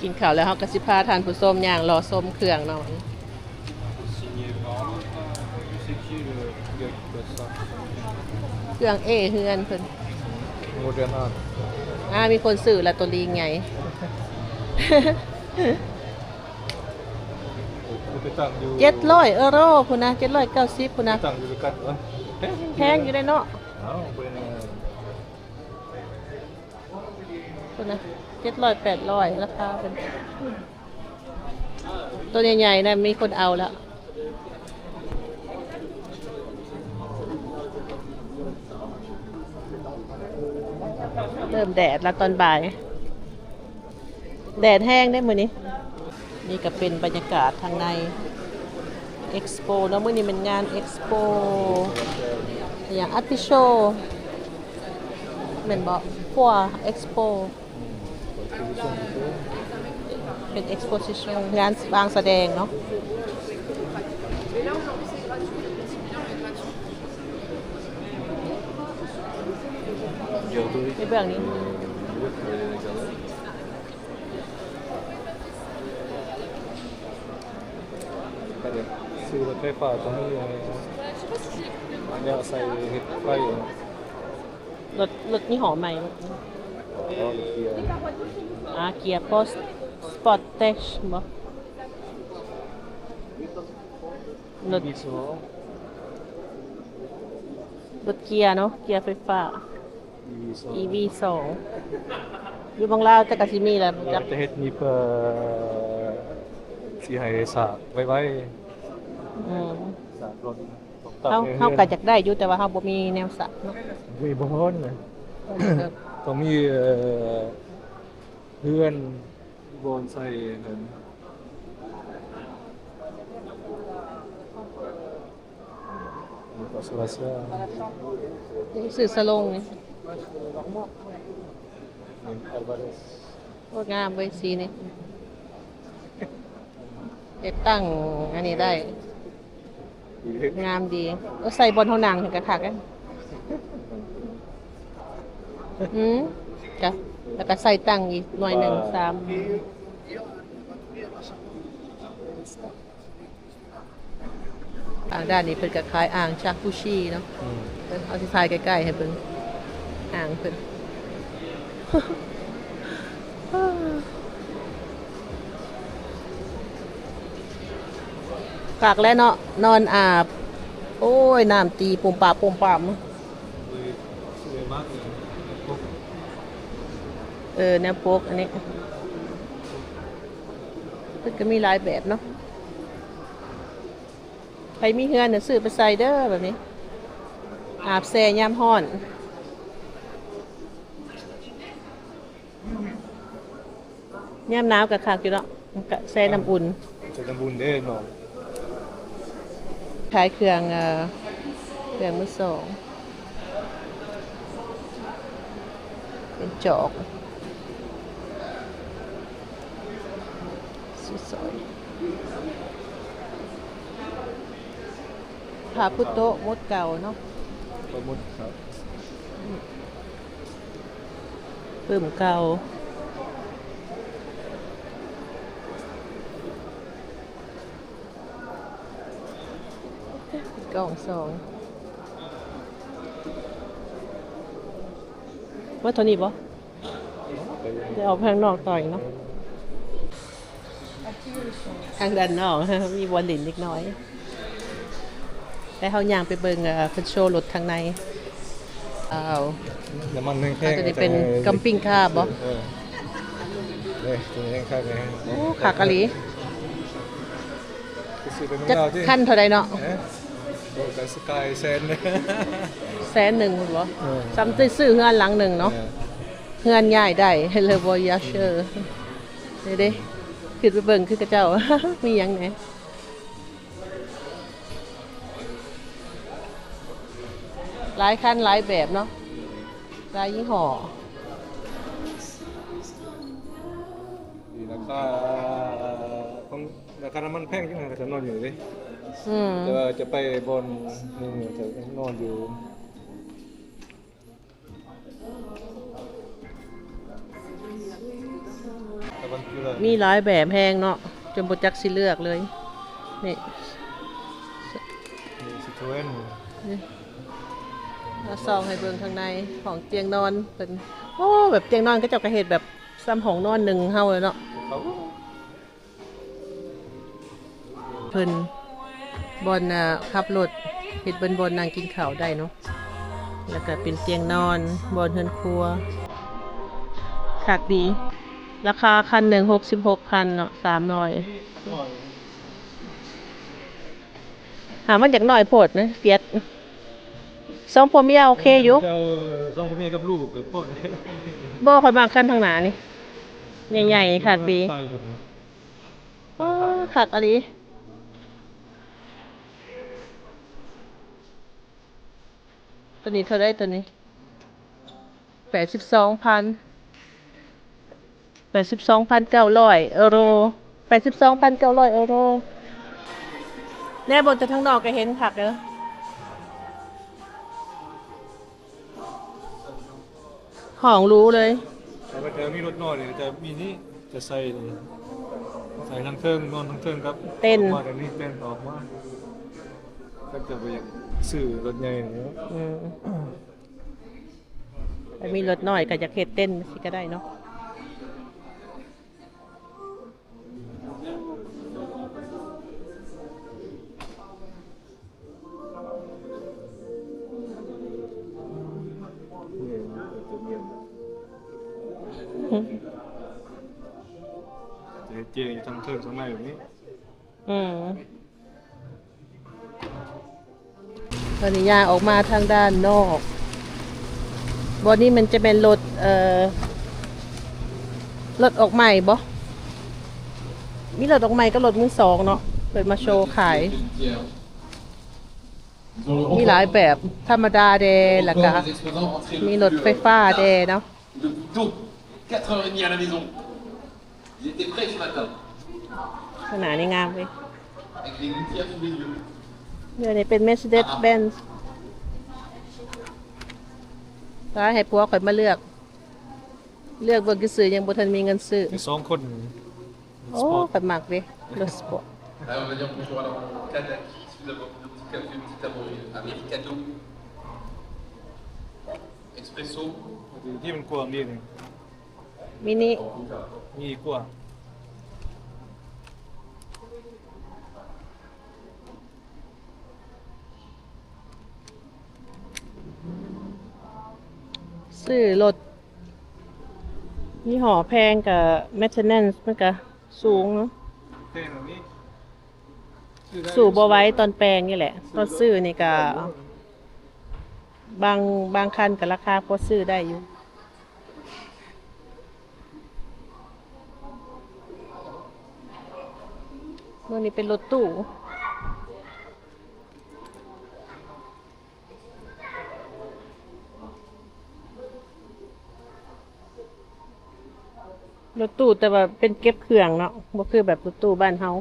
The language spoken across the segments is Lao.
ກິນເຂົ້າແລ້ວ ເຮົາກໍຊິພາທ່ານຜູ້ຊົມຍ່າງເລາະຊົມເຄື່ອງເນາະ. ເຄື່ອງເອເຮືອນເພິ່ນ ໂມເດີນອາດ ອ່າ ມີຄົນຊື້ລະໂຕລີງໃຫຍ່ ເຈັດຮ້ອຍເອີໂຣພຸ້ນນະ ເຈັດຮ້ອຍເກົ້າສິບພຸ້ນນະ ຕັ້ງຢູ່ກັນເນາະ ແພງຢູ່ເດ້ເນາະ ເອົາ ພຸ້ນນະ ເຈັດຮ້ອຍແປດຮ້ອຍ ລາຄາເພິ່ນ ໂຕໃຫຍ່ໆນະ ມີຄົນເອົາແລ້ວ ເລີ່ມແດດແລ້ວຕອນບ່າຍ ແດດແຮງເດ້ມື້ນີ້. ນີ້ກໍເປັນບັນຍາກາດທາງໃນເອັກສະໂປເນາະ ມື້ນີ້ແມ່ນງານເອັກສະໂປ ອີຫຍັງ Art Show ແມ່ນບໍ່ Foire Expo ເປັນ exposition ງານວາງສະແດງເນາະ ໃນເບື້ອງນີ້ ຊື້ລົດໄຟຟ້າຕົວນີ້ ອັນນີ້ເອົາໃສ່ເຮັດໄຟ ລົດ ລົດຍີ່ຫໍ້ໃໝ່ ອໍ ລົດເກຍ ອ່າ ເກຍ Sport Sportage ບໍ່ ລົດ ອີ ວີ ສອງ ລົດເກຍເນາະ ເກຍໄຟຟ້າ ອີ ວີ ສອງ ອີ ວີ ສອງ ຢູ່ເມືອງລາວ ແຕ່ກໍຊິມີແຫຼະ ບໍ່ຈັກ ຈະເຮັດນີ້ເພື່ອຊິໃຫ້ສາກໄວໆ ອືມ ສາກລົດ ເຮົາ ເຮົາກໍຢາກໄດ້ຢູ່ ແຕ່ວ່າເຮົາບໍ່ມີແນວສາກເນາະ ມີບໍ່ພໍນະ ຕ້ອງມີ ເອີ ເຮືອນ ບ່ອນໃສ່ຫັ້ນ ໂຊລາເຊວ ຊື້ສະຫຼົງນີ້ ອາວາເຣສ ໂອ້ ງາມເວີຍ ສີນີ້ ເຮັດຕັ້ງອັນນີ້ໄດ້ ງາມດີ ເອີ ໃສ່ບ່ອນເຮົານັ່ງຫັ້ນກໍຄັກເດ້ ອືມ ກະ ແລ້ວກໍໃສ່ຕັ້ງອີກໜ່ວຍໜຶ່ງ ສາມ ທາງດ້ານນີ້ເພິ່ນກໍຂາຍອ່າງຈາກູຊີເນາະ ອືມ ເອີ ເຮົາຊິຖ່າຍໃກ້ໆໃຫ້ເບິ່ງ ອ່າງເພິ່ນ. ຄັກແລ້ວເນາະ ນອນອາບ ໂອ້ຍ ນ້ຳຕີປຸ້ມປາບປຸ້ມປາບ ເອີ ແນວປົກອັນນີ້ ເພິ່ນກໍມີຫຼາຍແບບເນາະ ໃຜມີເຮືອນນະຊື້ໄປໃສ່ເດີ ແບບນີ້ ອາບແຊ່ຍາມຮ້ອນ. ຍາມໜາວກໍຄັກຢູ່ເນາະ ມັນກະແຊ່ນ້ຳອຸ່ນ ແຊ່ນ້ຳອຸ່ນເດ້ເນາະ ຂາຍເຄື່ອງ ເອີ ເຄື່ອງມືສອງ ເປັນຈອກ ຊື້ສອຍ ພະພຸດໂຕມຸດເກົ່າເນາະ ໂຕມຸດເກົ່າ ປຶ້ມເກົ່າ ກ້ອງສອງ ເບິດເທົ່ານີ້ບໍ່? ໄດ້ອອກໄປຂ້າງນອກຕໍ່ອີກເນາະ ທາງດ້ານນອກ ມີບ່ອນຫຼິ້ນເດັກນ້ອຍ ແຕ່ເຮົາຍ່າງໄປເບິ່ງ ເອີ ເພິ່ນໂຊລົດຂ້າງໃນ ອ້າວ ນ້ຳມັນແພງໆ ຕົວນີ້ເປັນກາມປິ້ງຄາບໍ? ເອີ ເອີ ຕົວນີ້ແພງຄັກເລີຍ ໂອ້ ຄັກອີ່ຫຼີ ໄປຊື້ໄປເມືອງລາວຕິ ຈັກຄັນເທົ່າໃດເນາະ? ເອີ ໂອ້ ກະສະກາຍແສນ ແສນໜຶ່ງພຸ້ນບໍ? ເອີ ສ່ຳໄດ້ຊື້ເຮືອນຫຼັງໜຶ່ງເນາະ ເອີ ເຮືອນຍ້າຍໄດ້ Le Voyageur ນີ້ເດ້ ຂຶ້ນໄປເບິ່ງຄືເຂົາເຈົ້າ ມີຫຍັງແດ່ ຫຼາຍຄັນຫຼາຍແບບເນາະ ຫຼາຍຍີ່ຫໍ້ ນີ້ລາຄາຂອງ ລາຄານ້ຳມັນແພງຈັ່ງໃດກໍຈະນອນຢູ່ເດ້ ອືມ ແຕ່ວ່າຈະໄປບ່ອນໜຶ່ງຈະນອນຢູ່ ຕ ມີຫຼາຍແບບແຮງເນາະ ຈົນບໍ່ຈັກຊິເລືອກເລີຍ. ນີ້ Citroën ນີ້ ມາສ່ອງໃຫ້ເບິ່ງຂ້າງໃນຫ້ອງຕຽງນອນເພິ່ນ. ໂອ້ ແບບຕຽງນອນເຂົາເຈົ້າກໍເຮັດແບບສ່ຳຫ້ອງນອນໜຶ່ງເຮົາເລີຍເນາະ. ເພິ່ນ ບ່ອນ ອ່າ ຂັບລົດ ເຮັດເປັນບ່ອນນັ່ງກິນເຂົ້າໄດ້ເນາະ ແລ້ວກະເປັນຕຽງນອນ ບ່ອນເຮືອນຄົວ ຄັກດີ. ລາຄາຄັນໜຶ່ງ ຫົກສິບຫົກພັນເນາະ ສາມຮ້ອຍ. ຫາມັນຢາກນ້ອຍໂພດນະ Fiat. ສອງຜົວເມຍໂອເຄຢູ່ ເຈົ້າ ສອງຜົວເມຍກັບລູກກໍພໍ. ບໍ່ ຂ້ອຍມັກຄັນທາງໜ້ານີ້ ໃຫຍ່ໆ ຄັກດີ. ໂອ້ ຄັກອີ່ຫຼີ. ໂຕນີ້ເທົ່າໃດໂຕນີ້? ແປດສິບສອງພັນ ແປດສິບສອງພັນເກົ້າຮ້ອຍເອີໂຣ ແປດສິບສອງພັນເກົ້າຮ້ອຍເອີໂຣ. ແນມເບິ່ງແຕ່ທາງນອກກໍເຫັນຄັກເດີ. ຫ້ອງຫຼູເລີຍ. ຖ້າວ່າແຖວມີລົດນ້ອຍນີ້ ຈະມີນີ້ ຈະໃສ່ ໃສ່ທາງເທິງ ນອນທາງເທິງກັບ ເຕັນ ອອກມາແບບນີ້ ເຕັນອອກມາ ກໍຈະບໍ່ຢາກຊື້ລົດໃຫຍ່ນີ້. ອືມ ຖ້າມີລົດນ້ອຍກໍຢາກເຮັດເຕັນຊິກໍໄດ້ເນາະ. ເຮັດຕຽງຢູ່ທາງເທິງທາງໃນແບບນີ້. ອືມ ຕອນນີ້ຍ່າງອອກມາທາງດ້ານນອກ. ບ່ອນນີ້ມັນຈະແມ່ນລົດ ເອີ ລົດອອກໃໝ່ບໍ? ມີລົດອອກໃໝ່ກັບລົດມືສອງເນາະ ເພິ່ນມາໂຊຂາຍ. ມີຫຼາຍແບບ ທຳມະດາແດ່ ແລ້ວກະມີລົດໄຟຟ້າແດ່ເນາະ. ขະໜາດນີ້ງາມເວີຍ. ດຽວນີ້ເປັນ Mercedes Benz. ຕາຍ ໃຫ້ຜົວຂ້ອຍມາເລືອກ ເລືອກເບິ່ງຊື່ໆ ຍັງບໍ່ທັນມີເງິນຊື້. ມີສອງຄົນ. ໂອ້ ຂ້ອຍມັກເດ້ ລົດສະປອດ. Allez, on va dire bonjour à la Canaki, si vous avez envie d'un petit café, une petite amori-, americano. Espresso. ທີ່ມັນກວ້າງດີນີ້. ມິນິ ມີກວ້າງ. ຊື້ລົດຍີ່ຫໍ້ແພງກະ maintenance ມັນກະສູງເນາະ. ແພງແບບນີ້ ສູ້ບໍ່ໄຫວຕອນແປງນີ້ແຫຼະ. ຕອນຊື້ນີ້ກະ ບາງ ບາງຄັນກະລາຄາພໍຊື້ໄດ້ຢູ່. ເບິ່ງນີ້ເປັນລົດຕູ້. ລົດຕູ້ ແຕ່ວ່າເປັນເກັບເຄື່ອງເນາະ ບໍ່ຄືແບບລົດຕູ້ບ້ານເຮົາ.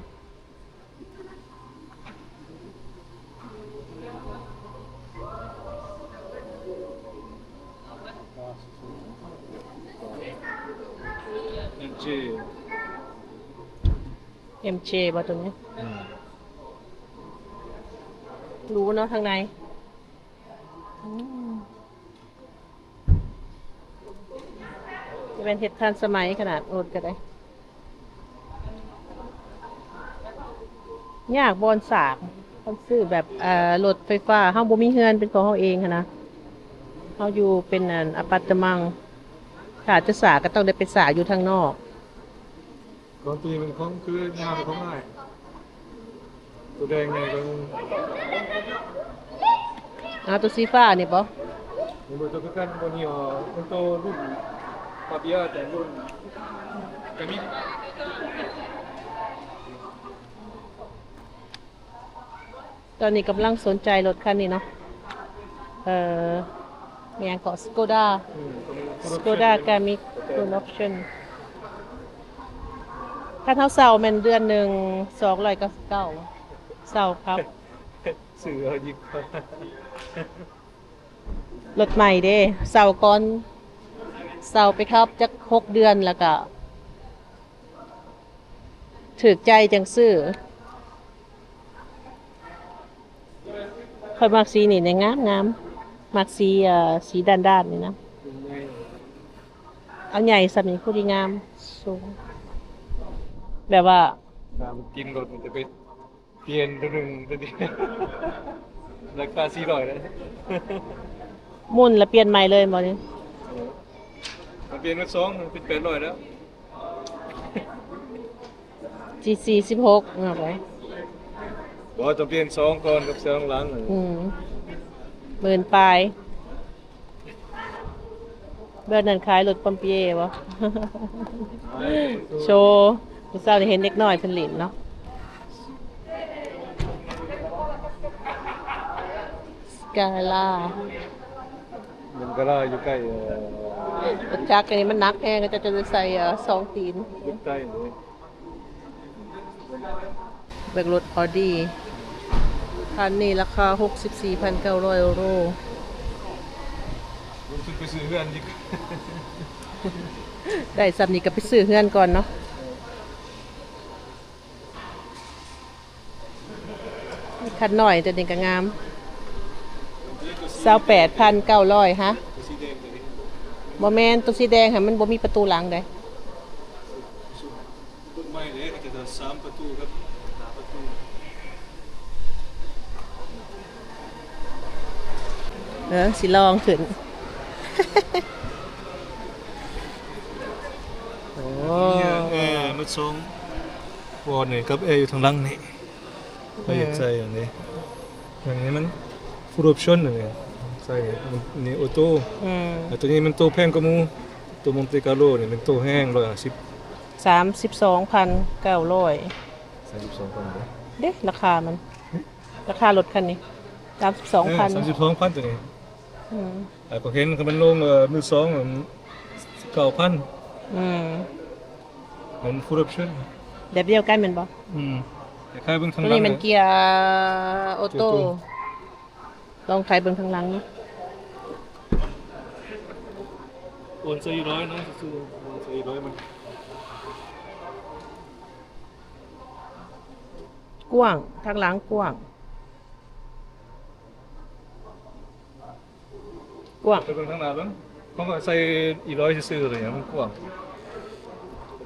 ເອັມເຈ ເອັມເຈ ບໍ່ຕົວນີ້? ອືມ ຫຼູເນາະທາງໃນ. ອືມ ຈະແມ່ນເຮັດທັນສະໄໝຂະໜາດ ລົດກໍໄດ້. ຍາກບ່ອນສາກ ຄັນຊື້ແບບ ເອີ ລົດໄຟຟ້າ ເຮົາບໍ່ມີເຮືອນເປັນຂອງເຮົາເອງຫັ້ນນະ ເຮົາຢູ່ເປັນ ອັນ ອາປາດຕະມັງ ຖ້າຈະສາກກໍຕ້ອງໄດ້ໄປສາກຢູ່ທາງນອກ. ຂອງຕີເປັນຂອງ ຄືຍາວເປັນຂອງອ້າຍ ໂຕແດງໃຫຍ່ກວ່າໝູ່. ອາ ໂຕສີຟ້ານີ້ບໍ? ນີ້ບໍ່ ໂຕຄືກັນ ບໍ່ ນີ້ ໂຕລຸ້ນ ຟາເບຍ ແຕ່ລຸ້ນ ກາມິ. ຕອນນີ້ກຳລັງສົນໃຈລົດຄັນນີ້ເນາະ ເອີ ແມ່ນຫຍັງເກາະ Skoda ອືມ Skoda Kamiq Full Option. ຄັນເຮົາເຊົ່າແມ່ນເດືອນໜຶ່ງສອງຮ້ອຍເກົ້າສິບເກົ້າ ເຊົ່າຄັບ ຊື້ເອົາດີກວ່າ. ລົດໃໝ່ເດ້ ເຊົ່າກ່ອນ ເຊົ່າໄປຂັບຈັກຫົກເດືອນ ແລ້ວກະ ຖືກໃຈຈັ່ງຊື້. ຂ້ອຍມັກສີນີ້ແຫຼະ ງາມໆ. ມັກສີ ເອີ ສີດ້ານໆນີ້ນະ. ເອົາໃຫຍ່ສ່ຳນີ້ພໍດີງາມ ສູງ ແບບວ່າ ຕາມກິນລົດມັນຈະໄປປ່ຽນຕົວໜຶ່ງຕົວນີ້ ລາຄາສີ່ຮ້ອຍເດ້. ໝຸ່ນລະປ່ຽນໃໝ່ເລີຍບໍ່ນີ້? ເອີ ມັນປ່ຽນໝົດສອງ ເປັນແປດຮ້ອຍແລ້ວ. ສີ່ສີ່ສິບຫົກເນາະ. ບໍ່ ຕ້ອງປ່ຽນສອງກ່ອນກັບສອງຫຼັງ. ອືມ ໝື່ນປາຍ. ແບບນັ້ນຂາຍລົດປອມເປຍບໍ່? ໂຊ ມື້ເຊົ້ານີ້ເຫັນເດັກນ້ອຍເພິ່ນຫຼິ້ນເນາະ. ສະກາຍລາ ມັນກະລາຢູ່ໃກ້ ເອີ ລົດຈັກອັນນີ້ມັນໜັກແຮງ ເຂົາເຈົ້າຈະໄດ້ໃສ່ ເອີ ສອງຕີນ ຢູ່ໃກ້ເລີຍ. ເບິ່ງລົດອໍດີ ຄັນນີ້ລາຄາຫົກສິບສີ່ພັນເກົ້າຮ້ອຍຢູໂຣ. ລົງທຶນໄປຊື້ເຮືອນດີກວ່າ ໄດ້ສ່ຳນີ້ກໍໄປຊື້ເຮືອນກ່ອນເນາະ. ຄັນນ້ອຍຕົວນີ້ກໍງາມ ຊາວແປດພັນເກົ້າຮ້ອຍ. ຮະ ບໍ່ແມ່ນ ຕົວສີແດງຫັ້ນມັນບໍ່ມີປະຕູຫຼັງເດ້. ເອີ ຊິລອງຂຶ້ນ. ໂອ້ ມີແອ ເອີ ມັນສອງ ວອນນີ້ກັບແອຢູ່ທາງຫຼັງນີ້. ເອີ ຂ້ອຍຢາກໃສ່ອັນນີ້ ອັນນີ້ມັນຟູອອບຊັນ ອັນນີ້ໃສ່ ອັນນີ້ໂອໂຕ້. ອືມ ແລ້ວຕົວນີ້ມັນໂຕແພງກວ່າໝູ່ ໂຕມົນຕິກາໂລນີ້ມັນໂຕແຮງ ຮ້ອຍຫ້າສິບ ສາມສິບສອງພັນເກົ້າຮ້ອຍ. ສາມສິບສອງພັນເດ້ ເດ້ ລາຄາມັນ ຮະ ລາຄາລົດຄັນນີ້ ສາມສິບສອງພັນ. ເອີ ສາມສິບສອງພັນຕົວນີ້. ອືມ ແລ້ວກໍເຫັນຄັນມັນລົງ ເອີ ມືສອງ ເກົ້າພັນ. ອືມ ມັນຟູອອບຊັນ ແບບດຽວກັນແມ່ນບໍ່? ອືມ ຄ້າຍໆເບິ່ງທາງຫຼັງ ຕົວນີ້ແມ່ນເກຍໂອໂຕ້. ລອງໄຂເບິ່ງທາງຫຼັງເນາະ. ໂອນໃສ່ຢູ່ຮ້ອຍເນາະ ຊື່ໆ ໂອນໃສ່ຢູ່ຮ້ອຍມັນ ກວ້າງ ທາງຫຼັງກວ້າງ. ກວ້າງ ໄປເບິ່ງທາງໜ້າເບິ່ງ ເພາະວ່າໃສ່ອີຮ້ອຍຊື່ໆເລີຍ ມັນກວ້າງ.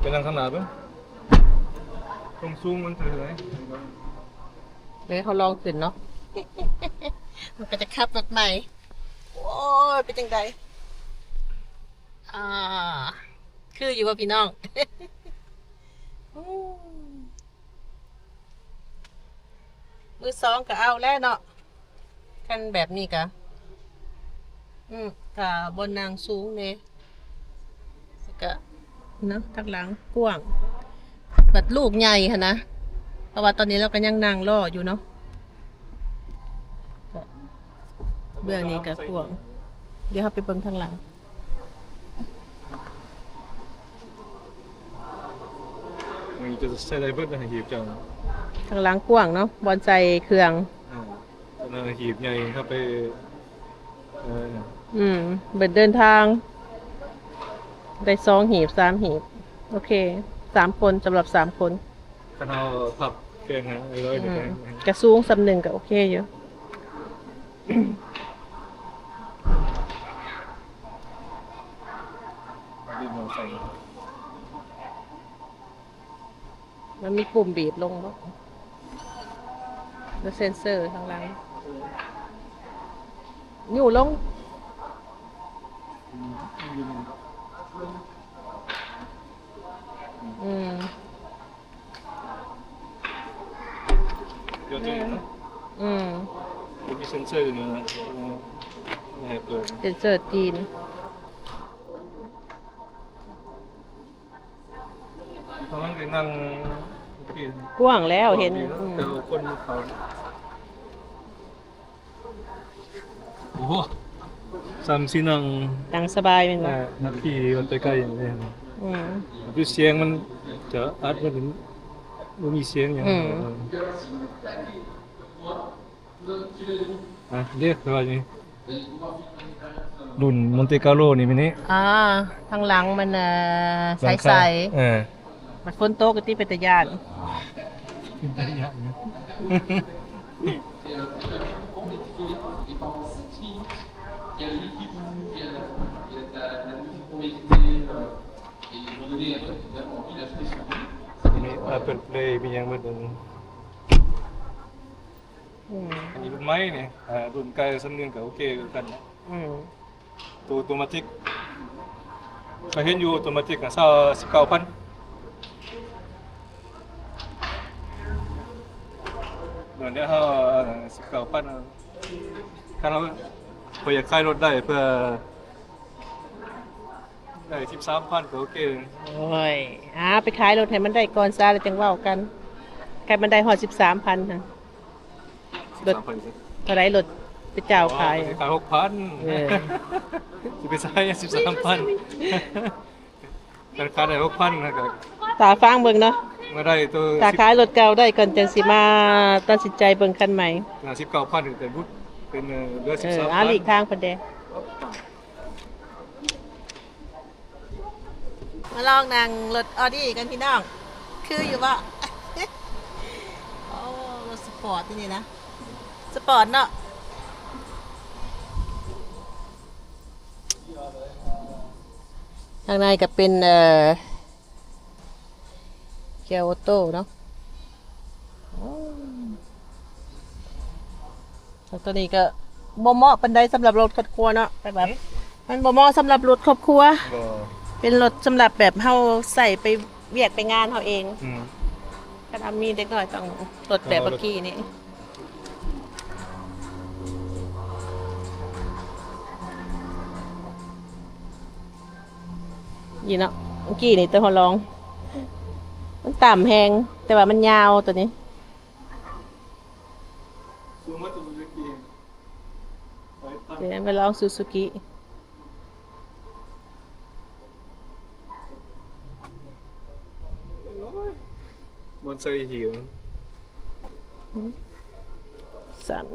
ໄປນັ່ງທາງໜ້າເບິ່ງ ຄວາມສູງມັນເທົ່າໃດ. ເດີ ເຮົາລອງຂຶ້ນເນາະ ມັນກໍຈະຂັບລົດໃໝ່. ໂອ້ຍ ເປັນຈັ່ງໃດ? ອ່າ ຄືຢູ່ບໍ່ພີ່ນ້ອງ? ມືສອງກໍເອົາແລ້ວເນາະ ຄັນແບບນີ້ກະ ອືມ ກະບ່ອນນັ່ງສູງແດ່ ແລ້ວກະເນາະ ທາງຫຼັງກວ້າງ ບັດລູກໃຫຍ່ຫັ້ນນະ ເພາະວ່າຕອນນີ້ລາວກໍຍັງນັ່ງລໍ້ຢູ່ເນາະ. ເບື້ອງນີ້ກະກວ້າງ ດຽວເຮົາໄປເບິ່ງທາງຫຼັງ. ມັນຈະໃສ່ໄດ້ເບິດນະ ຫີບເຈົ້າ. ທາງຫຼັງກວ້າງເນາະ ບ່ອນໃສ່ເຄື່ອງ. ອ່າ ອັນນັ້ນຫີບໃຫຍ່ເຮົາໄປ ເອີ ອືມ ເບິດເດີນທາງ ໄດ້ສອງຫີບ ສາມຫີບ. ໂອເຄ ສາມຄົນ ສຳລັບສາມຄົນ. ຄັນເຮົາພັບແກງຫາໄອ້ຮ້ອຍນີ້ ອືມ ກະສູງສ່ຳໜຶ່ງກະໂອເຄຢູ່. ມັນມີປຸ່ມບີບລົງບໍ່? ແລ້ວເຊັນເຊີທາງຫຼັງ ຍູ້ລົງ. ອືມ ເດີນເດີນເນາະ. ອືມ ມີເຊັນເຊີຢູ່ນີ້ນະ ເຊັນເຊີຈີນ. ກຳລັງໄປນັ່ງ ກວ້າງແລ້ວເຫັນ. ອືມ ແຕ່ວ່າຄົນເຂົາ ໂອ້ໂຫ ສ່ຳຊິນັ່ງ ນັ່ງສະບາຍແມ່ນບໍ່? ເອີ ນັ່ງຂີ່ລົດໄປໄກຢ່າງເດີມ. ອືມ ຄືສຽງມັນຈະອັດ ມັນບໍ່ມີສຽງຫຍັງ. ອືມ ອ່ະ ເດ ວ່ານີ້ ລຸ້ນມົນຕິກາໂລນີ້ ມິນິ. ອ່າ ທາງຫຼັງມັນ ເອີ ໃສໆ. ເອີ ມັນຝົນຕົກກໍຕິເປັນຕາຢ້ານ. ເປັນຕາຢ້ານ. ມີ Apple Play ມີຫຍັງໝົດ. ອືມ ອັນນີ້ລຸ້ນໃໝ່ນີ້ ອ່າ ລຸ້ນເກົ່າສ່ຳໜຶ່ງກໍໂອເຄຄືກັນ. ອືມ ໂຕ ໂຕມາຕິກ ຂ້ອຍເຫັນຢູ່ ໂຕມາຕິກ ອ່ະ ຊາວ ສິບເກົ້າພັນ. ໂດນແລ້ວເຮົາ ເອີ ສິບເກົ້າພັນ. ຄັນເຮົາ ຂ້ອຍຢາກຂາຍລົດໄດ້ເພື່ອ ໄດ້ສິບສາມພັນກໍໂອເຄ. ໂອ້ຍ ອ່າ ໄປຂາຍລົດໃຫ້ມັນໄດ້ກ່ອນຊະ ແລ້ວຈັ່ງເວົ້າກັນ. ໃຫ້ມັນໄດ້ຮອດສິບສາມພັນຫັ້ນ ລົດເທົ່າໃດ ລົດໄປເຈົ້າຂາຍ? ອໍ ຂາຍຫົກພັນ. ເອີ ຊິໄປໃຊ້ສິບສາມພັນ. ຄັນຂາຍໄດ້ຫົກພັນ ກໍຖ້າຟັງເບິ່ງເນາະ ມາໄດ້ໂຕ ຖ້າຂາຍລົດເກົ່າໄດ້ກ່ອນ ຈັ່ງຊິມາຕັດສິນໃຈເບິ່ງຄັນໃໝ່. ອ່າ ສິບເກົ້າພັນ ເປັນບຸດ ເປັນ ເອີ ເຫຼືອ ເອີ ສິບສາມພັນ. ອ່າ ຫຼີກທາງເພິ່ນແດ່. ມາລອງນັ່ງລົດອອດີກັນພີ່ນ້ອງ ຄືຢູ່ບໍ່? ໂອ້ ລົດສະປອດທີ່ນີ້ນະ ສະປອດເນາະ. ທາງໃນກໍເປັນ ເອີ ເກຍໂອໂຕ້ເນາະ. ໂອ້ ແລ້ວໂຕນີ້ກໍບໍ່ເໝາະປານໃດສຳລັບລົດຄອບຄົວເນາະ ແບບວ່າ ຫື? ມັນບໍ່ເໝາະສຳລັບລົດຄອບຄົວ. ບໍ່ ເປັນລົດສຳລັບແບບເຮົາໃຊ້ໄປວຽກໄປງານເຮົາເອງ. ອືມ ຄັນວ່າມີເດັກນ້ອຍຕ້ອງລົດແບບ ເອີ ເມື່ອກີ້ນີ້. ນີ້ເນາະ ເມື່ອກີ້ນີ້ໂຕເຮົາລອງ ມັນຕ່ຳແຮງ ແຕ່ວ່າມັນຍາວໂຕນີ້. ເປັນໄປລອງຊູຊູກິ. ບ່ອນໃສ່ຫີນ ສັ່ນ.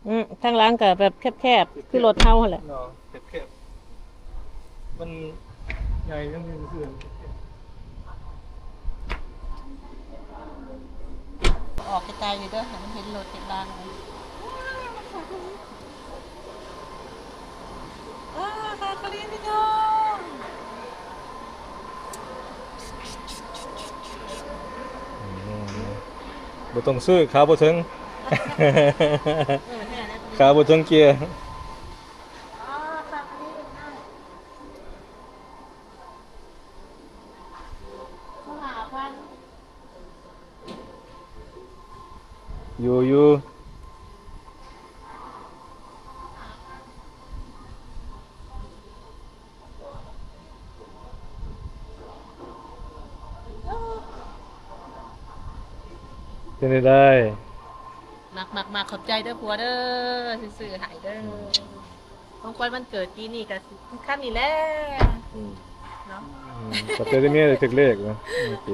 ອືມ ທາງຫຼັງກໍແບບແຄບໆ ຄືລົດເຮົາຫັ້ນແຫຼະເນາະ. ແຄບໆ ມັນໃຫຍ່ຈັ່ງຊີ້. ອອກໄກໆ ເດີ ໃຫ້ມັນເຫັນລົດເຫັນລາງ. ເອີ ຄາຄາລີນພີ່ນ້ອງ. ບໍ່ຕ້ອງຊື້ ຂາບໍ່ເຖິງ ຂາບໍ່ເຖິງເກຍ. ຢູ່ ຢູ່ ເປັນໄດ້. ມັກໆໆ ຂອບໃຈເດີຜົວເດີ ທີ່ຊື້ໃຫ້ເດີ. ຂອງຂວັນວັນເກີດປີນີ້ກໍຄືຄັນນີ້ແຫຼະ. ອືມ ເນາະ. ອືມ ຂອບໃຈເດີເມຍ ໄດ້ຖືກເລກນະ. ໂອເຄ.